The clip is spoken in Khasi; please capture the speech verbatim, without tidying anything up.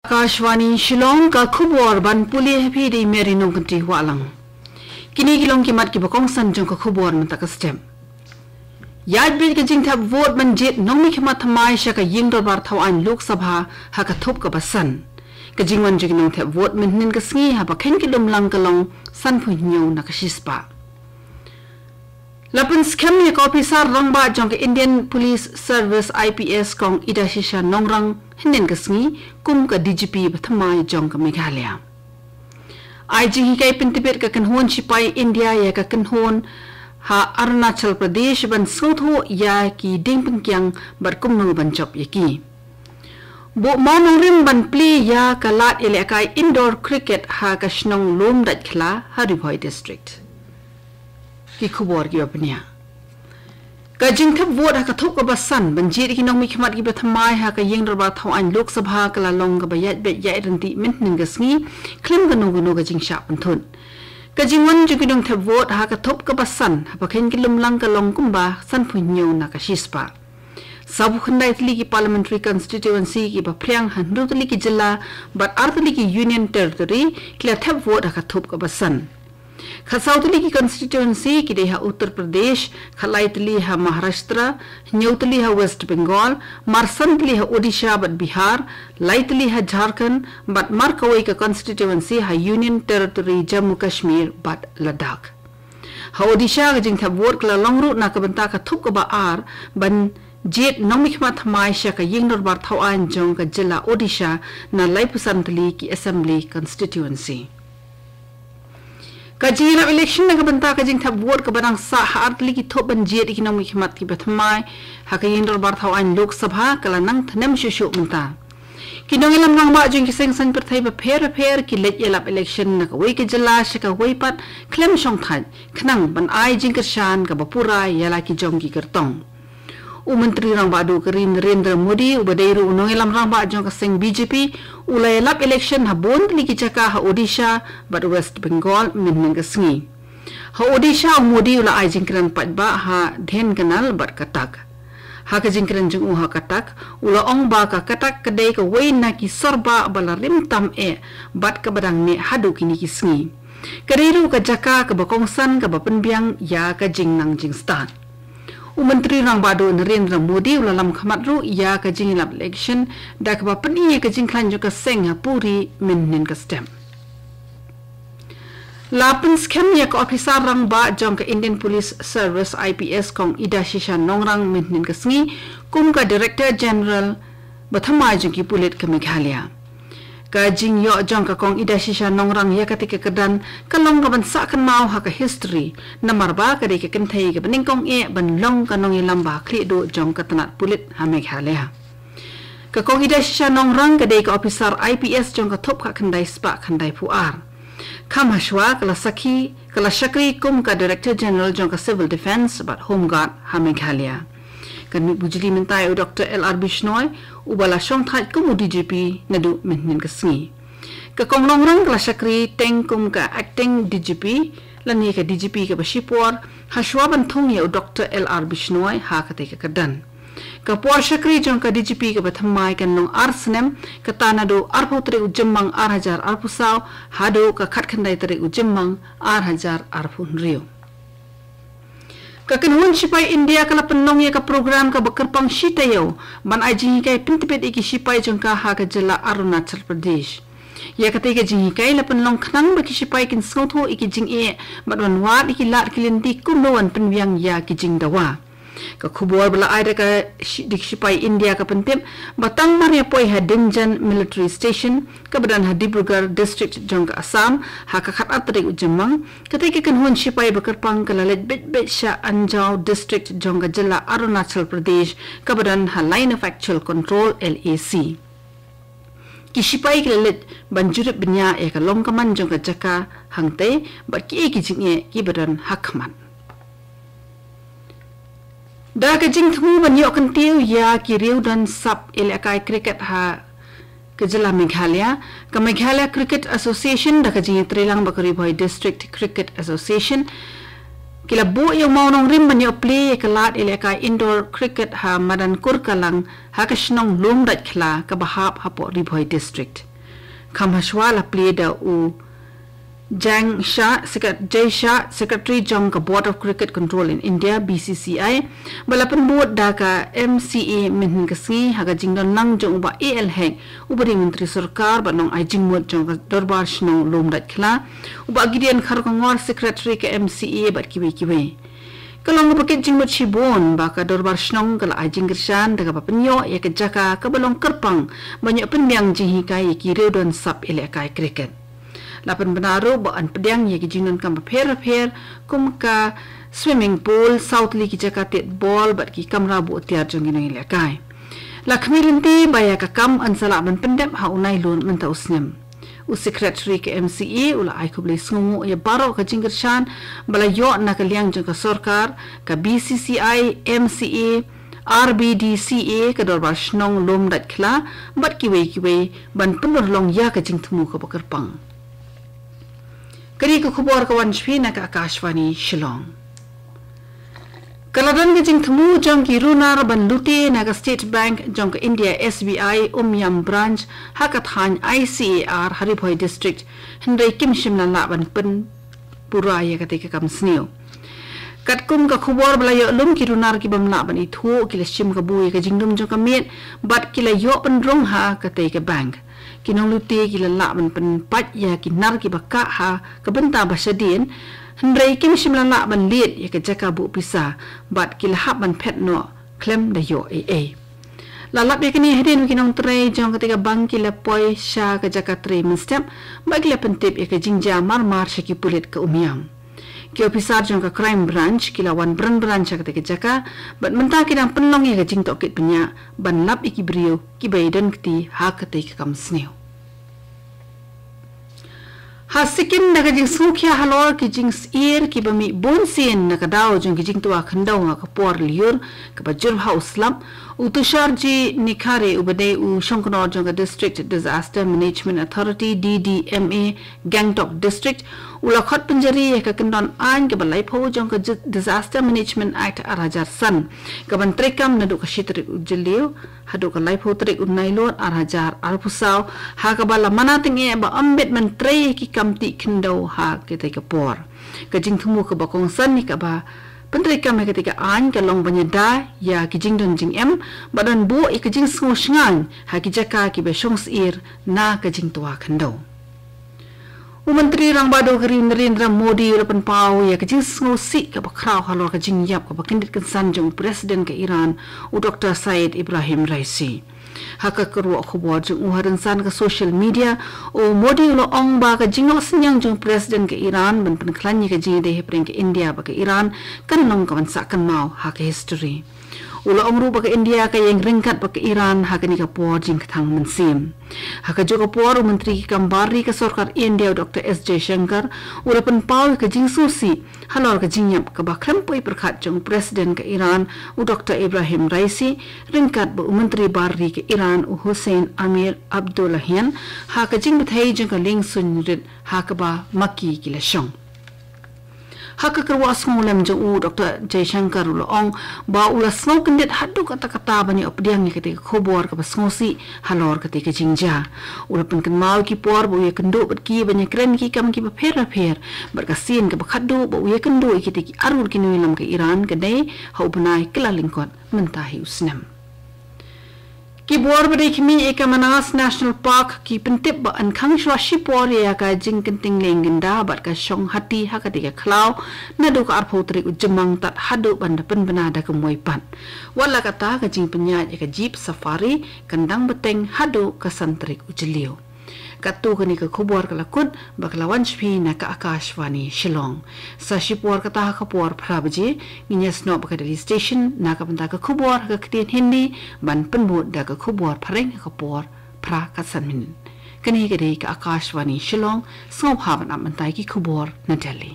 Akashvani Shillong, ka khubor ban pule ha phi da i Mary Nongkynrih Wahlang. Kine ki long ki mat kiba kongsan jong ka khubor mynta ka step. Ïaid beit ka jingthep vote ban jied nongmihkhmat thymmai sha ka ïing dorbar thaw aiñ Lok Sabha ha ka thup kaba san. Ka jingwan jong ki nongthep vote mynhynnin ka sngi haba kheiñ ki lumlang ka long sanphew hynñiew na ka shispah. La pynskhem ïa ka ophisar rangbah jong ka Indian Police Service, I P S, Kong Idashisha Nongrang hynnin ka sngi kum ka D G P ba thymmai jong ka Meghalaya. Ai jinghikai pyntbit ka kynhun shipai India ïa ka kynhun ha Arunachal Pradesh ban sngewthuh ïa ki diengpyngkiang bad kumno ban jop ïa ki. Buh mawnongrim ban plie ïa ka lad ïalehkai indoor cricket ha ka shnong Lumdaitkhla ha Ri Bhoi District. Ki khubor kiba pynïaid. Ka jingthep vote ha ka thup kaba san ban jied ki nongmihkhmat kiba thymmai ha ka ïing dorbar thaw aiñ Lok Sabha ka la long kaba ïaid beit ïaid ryntih mynhynnin ka sngi khlem kano kano ka jingshah pynthut. Ka jingwan jong ki nongthep vote ha ka thup kaba san haba kheiñ ki lumlang ka long kumba sanphew hynñiew na ka shispah. Sawphew khyndai tylli ki parliamentary constituency kiba phriang ha hynriew tylli ki jylla bad ar tylli ki union territory ki la thep vote ha ka thup kaba san. Khatsaw tylli ki constituency ki dei ha Uttar Pradesh, khatlai tylli ha Maharashtra, hynñiew tylli ha West Bengal, marsan tylli ha Odisha bad Bihar, lai tylli ha Jharkhand bad markawei ka constituency ha Union Territory Jammu Kashmir bad Ladakh. Ha Odisha ka jingthep vote ka la long ruh na ka bynta ka thup kaba ar ban jied nongmihkhmat thymmai sha ka ïing dorbar thaw aiñ jong ka jylla Odisha na laiphew san tylli ki assembly constituency. Ka jingïalap election na ka bynta ka jingthep vote kaba dang sah ha ar tylli ki thup ban jied ïa ki nongmihkhmat kiba thymmai ha ka ïing dorbar thaw aiñ Lok Sabha ka la nang thnem shuh shuh mynta. Ki nongïalam rangbah jong ki seng saiñ pyrthei bapher bapher ki leit ïalap election na kawei ka jylla sha kawei pat khlem shongthait khnang ban ai jingkyrshan kaba pura ïa la ki jong ki kyrtong. U Myntri Rangbah Duh ka ri Narendra Modi uba dei ruh u nongïalam rangbah jong ka seng B J P u la ïalap election ha bun tylli ki jaka ha Odisha bad West Bengal mynhynnin ka sngi. Ha Odisha u Modi u la ai jingkren paidbah ha Dhenkanal bad Cuttack. Ha ka jingkren jong u ha Cuttack u la ong ba ka Cuttack ka dei kawei na ki sorbah ba la rim tam eh bad kaba dang neh haduh kine ki sngi. Ka dei ruh ka jaka kaba kongsan kaba pynbiang ïa ka jingnang jingstad. U Myntri Rangbah Duh Narendra Modi u la lam khmat ruh ïa ka jingïalap election da kaba pyni ïa ka jingkhlaiñ jong ka seng ha Puri mynhynnin ka step. La pynskhem ïa ka ophisar rangbah jong ka Indian Police Service, I P S, Kong Idashisha Nongrang mynhynnin ka sngi kum ka Director General ba thymmai jong ki pulit ka Meghalaya. Ka jingïoh jong ka Kong Idashisha Nongrang ïa katei ka kyrdan ka long kaban sah kynmaw ha ka history namar ba ka dei ka kynthei kaba nyngkong eh ban long ka nongïalam ba khlieh duh jong ka tnat pulit ha Meghalaya. Ka Kong Idashisha Nongrang ka dei ka ophisar I P S jong ka thup khatkhyndai spah khyndaiphew ar. Kham hashwa ka la sakhi ka la shakri kum ka Director General jong ka Civil Defence bad Home Guard ha Meghalaya. Kan mih bujli mynta ïa u Doctor L R Bishnoi uba la shongthait kum u D G P naduh mynhynnin ka sngi. Ka Kong Nongrang ka la shakri teng kum ka Acting D G P lane ka D G P kaba shipor hashwa ban thung ïa u Doctor L R Bishnoi ha katei ka kyrdan. Ka por shakri jong ka D G P kaba thymmai kan long ar snem, kata naduh arphew tarik u Jymmang ar hajar arphew saw haduh ka khatkhyndai tarik u Jymmang ar hajar arphew hynriew. Ka kynhun shipai India ka la pynlong ïa ka program kaba kyrpang shi taïew ban ai jinghikai pyntbit ïa ki shipai jong ka ha ka jylla Arunachal Pradesh. Ïa katei ka jinghikai la pynlong khnang ba ki shipai kin sngewthuh ïa ki jingeh bad ban wad ïa ki lad ki lynti kumno ban pynbiang ïa ki jingdawa. Ka khubor ba la ai da ka shi-, da ki shipai India ka pyntip ba tang mar ïa poi ha Dimjan Military Station kaba don ha Dibrugarh District jong ka Assam ha ka khatar tarik u Jymmang, katei ka kynhun shipai ba kyrpang ka la leit beit beit sha Anjaw District jong ka jylla Arunachal Pradesh kaba don ha Line of Actual Control, L A C. Ki shipai ki la leit ban jurip bniah ïa ka long ka man jong ka jaka hangtei bad kiei ki jingeh kiba don ha khmat. Da ka jingthmu ban ïoh kyntiew ïa ki riew don sap ïalehkai cricket ha ka jylla Meghalaya, ka Meghalaya Cricket Association da ka jingïatreilang bad ka Ri Bhoi District Cricket Association ki la buh ïa u mawnongrim ban ïoh plie ïa ka lad ïalehkai indoor cricket ha madan Kurkalang ha ka shnong Lumdaitkhla kaba hap hapoh Ri Bhoi District. Kham hashwa la plie da u Jang Shah, Secret-, Jay Shah, Secretary jong ka Board of Cricket Control in India, B C C I, ba la pynbud da ka M C A mynhynnin ka sngi ha ka jingdon lang jong u Bah A L Hek, u ba dei Myntri Sorkar bad nongai jingmut jong ka Dorbar Shnong Lumdaitkhla, u Bah Gideon Kharkongor, Secretary ka M C A bad kiwei kiwei. Ka long kaba kit jingmut shibun ba ka Dorbar Shnong ka la ai jingkyrshan da kaba pynïoh ïa ka jaka kaba long kyrpang ban ïoh pynbiang jinghikai ïa ki riewdon sap ïalehkai cricket. La pynbna ruh ba yn pdiang ïa ki jingdonkam bapher bapher kum ka swimming pool, saw tylli ki jaka tied bol bad ki kamra buh tiar jong ki nongïalehkai. La khmih lynti ba ïa ka kam yn sa lah ban pyndep ha u Naiïong mynta u snem. U Secretary ka M C A u la ai khublei sngewnguh ïa baroh ka jingkyrshan ba la ïoh na ka liang jong ka sorkar, ka B C C I, M C A, R B D C A, ka Dorbar Shnong Lumdaitkhla bad kiwei kiwei ban pynurlong ïa ka jingthmu kaba kyrpang. Ka dei ka khubor ka wan sha phi na ka Akashvani Shillong. Ka la don ka jingthmu jong ki runar ban lute na ka State Bank jong ka India, S B I, Umiam Branch, ha ka thaiñ I C A R, ha Ri Bhoi District, hynrei kim shym la lah ban pynpura ïa katei ka kam sniew. Katkum ka khubor ba la ïoh lum, ki runar ki bym lah ban ithuh ki la shim kabu ïa ka jingdum jong ka miet bad ki la ïoh pynrung ha katei ka bank. Ki nonglute ki la lah ban pynpait ïa ki nar kiba kah ha ka bynta ba shadien, hynrei kim shym la lah ban lied ïa ka jaka buh pisa bad ki la hap ban phet noh khlem da ïoh ei ei. La lap ïa kane hadien ba ki nongtrei jong katei ka bank ki la poi sha ka jaka trei mynstep bad ki la pyntip ïa ka jingjia marmar sha ki pulit ka Umiam. Ki ophisar jong ka Crime Branch ki la wan bran bran sha katei ka jaka bad mynta ki dang pynlong ïa ka jingtohkit bniah ban lap ïa ki briew kiba ïadon kti ha katei ka kam sniew. Ha Sikkim, da ka jingsngewkhia halor ki jingsyier kiba mih bunsien na ka daw jong ki jingtwa khyndew ha ka por lyiur kaba jur ha u slap, u Tushar G Nikhare uba dei u shongknor jong ka District Disaster Management Authority, D D M A, Gangtok District, u la khot pynjari ïa ka kyndon aiñ kaba laiphew jong ka Di-, Disaster Management Act ar hajar san, kaban treikam naduh ka shi tarik u Jylliew haduh ka laiphew tarik u Naiïong ar hajar arphew saw, ha kaba la mana tyngeh ba ym bit ban trei ïa ki kam tih khyndew ha katei ka por. Ka jingthmu kaba kongsan ïa kaba pyntreikam ïa katei ka aiñ ka long ban ïada ïa ki jingdon jingem bad ban buh ïa ka jingsngew shngaiñ ha ki jaka kiba shong syier na ka jingtwa khyndew. U Myntri Rangbah Duh ka ri Narendra Modi u la pynpaw ïa ka jingsngewsih kaba khraw halor ka jingïap kaba kyndit kynsan jong u President ka Iran, u Doktor Said Ibrahim Raisi. Ha ka kyrwoh khubor jong u ha rynsan ka social media, u Modi u la ong ba ka jingnoh synñiang jong u President ka Iran ban pynkhlaiñ ïa ka jingïadei hapdeng ka India bad ka Iran kan long kaban sah kynmaw ha ka history. U la ong ruh ba ka India ka ïeng ryngkat bad ka Iran ha kane ka por jingkthang mynsiem. Ha kajuh ka por, u Myntri ki kam bar ri ka sorkar India, u Doktor S Jaishankar, u la pynpaw ïa ka jingsngewsih halor ka jingïap kaba khlem poi pyrkhat jong u President ka Iran, u Doktor Ibrahim Raisi, ryngkat bad u Myntri bar ri ka Iran, u Hussein Amir Abdollahian, ha ka jingbthei jong ka liengsuiñ rit ha kaba ma ki ki la shong. Ha ka kyrwoh sngewlem jong u, Doktor Jaishankar u la ong ba u la sngew kyndit haduh katta katta ban ïoh pdiang ïa katei ka khubor kaba sngewsih halor katei ka jingjia. U la pynkynmaw ïa ki por ba u ïakynduh bad ki ban ïakren ïa ki kam kiba pher bapher, bad ka sien kaba khatduh ba u ïakynduh ïa kitei ki arngut ki nongïalam ka Iran ka dei ha u bnai Kyllalyngkot mynta hi u snem. Ki bor ba dei khmih ïa ka Manas National Park ki pyntip ba yn khang shuwa shipor ïa ka jingkynting leng gynda bad ka shong hati ha katei ka khlaw naduh ka arphew tarik u Jymmang tad haduh ban da pynbna da ka muai pat. Wat la katta, ka jingpynïaid ïa ka jeep safari kan dang bteng haduh ka san tarik u Jylliew. Katto kane ka khubor ka la kut ba ka la wan sha phi na ka Akashvani Shillong. Sa shipor kata ha ka por phra baje ngin ïasnoh bad ka Delhi Station na ka bynta ka khubor ha ka ktien Hindi ban pynbud da ka khubor phareng ha ka por phra kat san minit. Kane ka dei ka Akashvani Shillong, sngewbha ban ap mynta ïa ki khubor na Delhi.